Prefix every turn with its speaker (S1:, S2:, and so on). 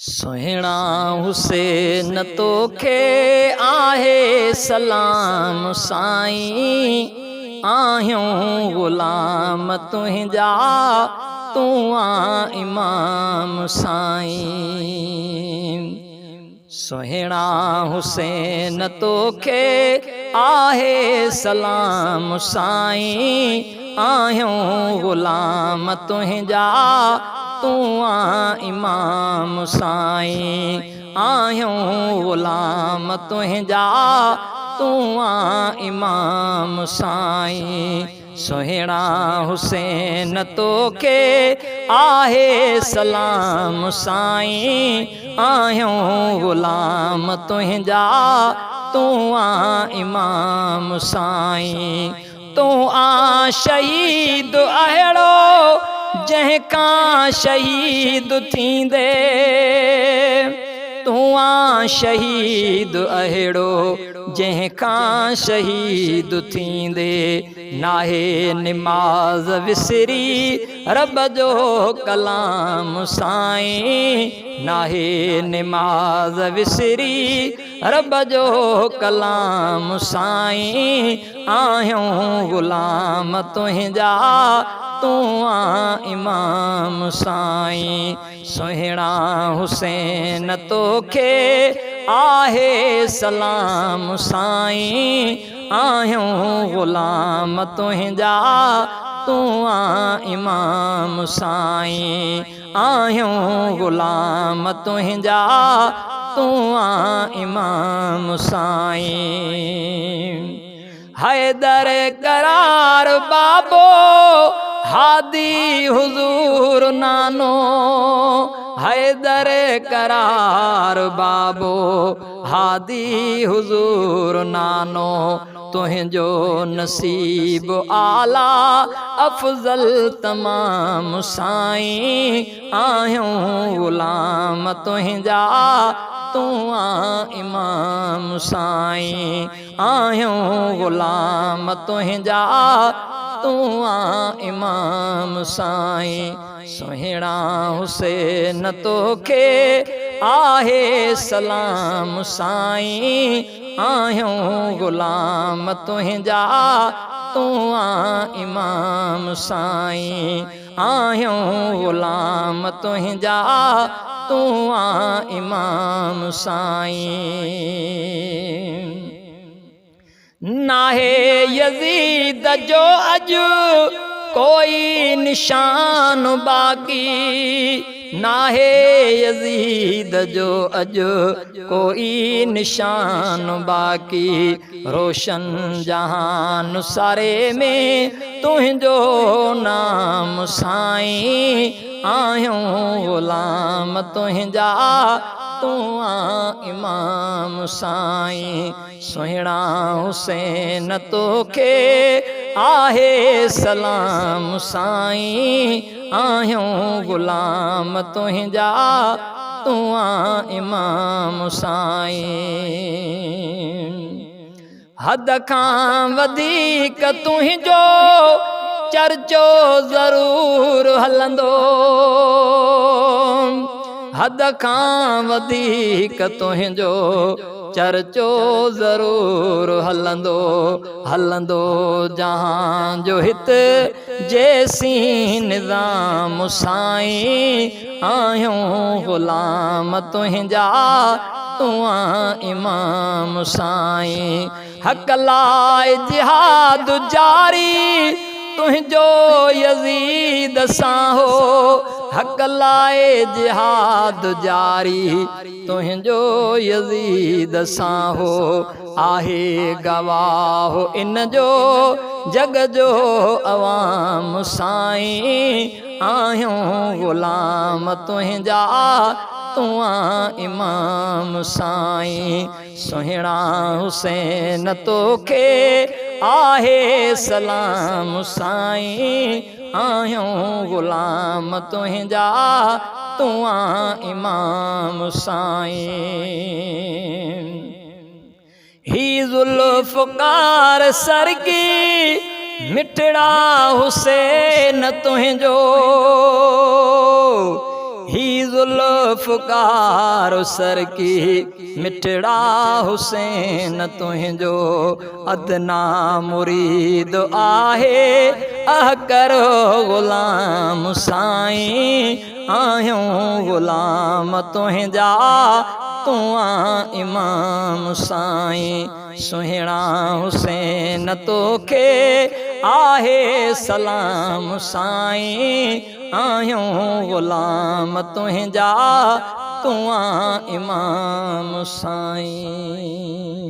S1: سهڻا حسين توکي آهي سلام سائين آهيون غلام تنهنجا تون آن امام سائين سهڻا حسين توکي آهي سلام سائين آهيون غلام تنهنجا تون آن امام سائين آهيون غلام تنهنجا تون آن امام سائين سهڻا حسين توکي آهي سلام سائين آهيون غلام تنهنجا تون آن امام سائين تون آن شهيد اهڙو جنهن کان شهيد ٿيندي تون آن شهيد اهڙو جنهن کان شهيد ٿيندي ناهي نماز وسري رب جو ڪلام سائين ناهي نماز وسري رب جو ڪلام سائين آهيون غلام تنهنجا تون آن امام سائين سهڻا حسين توکي آهي سلام سائين آهيون غلام تنهنجا تون آن امام سائين آهيون غلام تنهنجا تون آن امام سائين. حيدر قرار بابو هادي حضور نانو حيدر قرار بابو هادي حضور نانو تنهنجو نصيب اعليٰ افضل تمام سائين آهيون غلام تنهنجا تون آن امام سائين آهيون غلام تنهنجا تون آن امام سائين سهڻا حسين توکي آهي سلام سائين آهيون غلام تنهنجا تون آن امام سائين آهيون غلام تنهنجا تون آن امام سائين. ناهي يزيد جو اڄ ڪوئي نشان باقي ناهي يزيد جو اڄ ڪوئي نشان باقي روشن جهان ساري ۾ تنهنجو نام سائين آهيون غلام تنهنجا تون آن امام سائين سهڻا حسين توکي آهي سلام سائين آهيون غلام تنهنجا تون آن امام سائين. حد کان وڌيڪ تنهنجو چرچو ضرور هلندو حد کان وڌيڪ تنهنجو چرچو ضرور هلندو هلندو جهان جو هت جيسين نظام سائين آهيون غلام تنهنجا تون آن امام سائين حق لاء جهاد جاري تنهنجو يزيد سان هو حق لاء جهاد جاري تنهنجو يزيد سان هو آهي گواهه ان جو جڳ جو عوام سائين آهيون غلام تنهنجا تون آن امام سائين سهڻا حسين توکي آهي سلام سائين آهيون غلام تنهنجا تون آن امام سائين. هي ذوالفقار سرڪي مٺڙا حسين تنهنجو. هي ذوالفقار سرڪي، مٺڙا حسين تنهنجو ادنيٰ مريد آهي، احقر غلام سائين، آهيون غلام تنهنجا، تون آن امام سائين، سهڻا حسين توکي آهي سلام سائين، آهيون غلام تنهنجا، تون آن امام سائين.